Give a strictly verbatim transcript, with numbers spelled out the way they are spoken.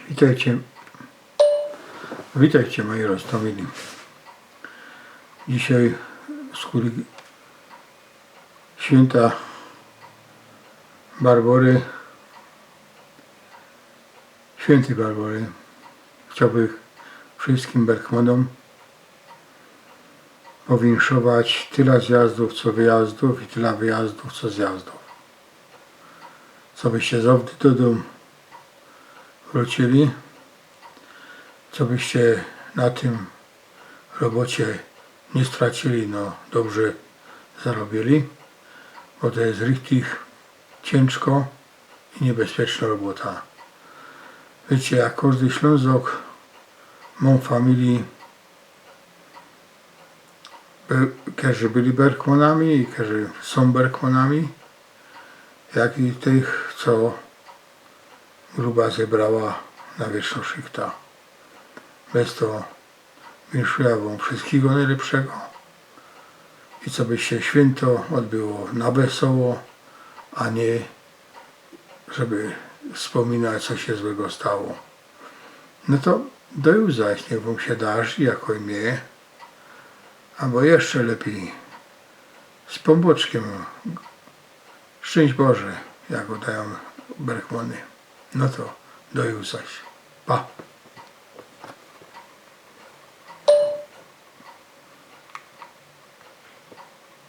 Witejcie. Witejcie, moji roztōmili. Dzisiej skuli świynta Barbory, świyntyj Barbory, chciołbych wszyjskim bergmōnōm powinszować tyla zjazdōw, co wyjazdōw, i tyla wyjazdōw, co zjazdōw. Cobyście zŏwdy do dōm wrōcili, cobyście na tym robocie niy stracili, no dobrze zarobiyli, bo to je richtig ciynżko i niybespiecznŏ robota. Wiycie, jak kożdy Ślōnzok, mōm familije, by-, kerzy byli bergmōnami i kerzy sōm bergmōnami, jak i tych, co gruba zebrała na wiecznŏ szlichta. Bez to winszujã wōm wszyjskigo nojlepszego i coby sie świynto ôdbyło na wesoło, a niy żeby spōminać, co sie złego stało. No to do juzaś, niych wōm sie darzi, jako i mie, abo jeszcze lepij, z Pōnbōczkiym. Szczyńść Boże, jak gŏdajōm bergmōny. No to do juzaś. Pa.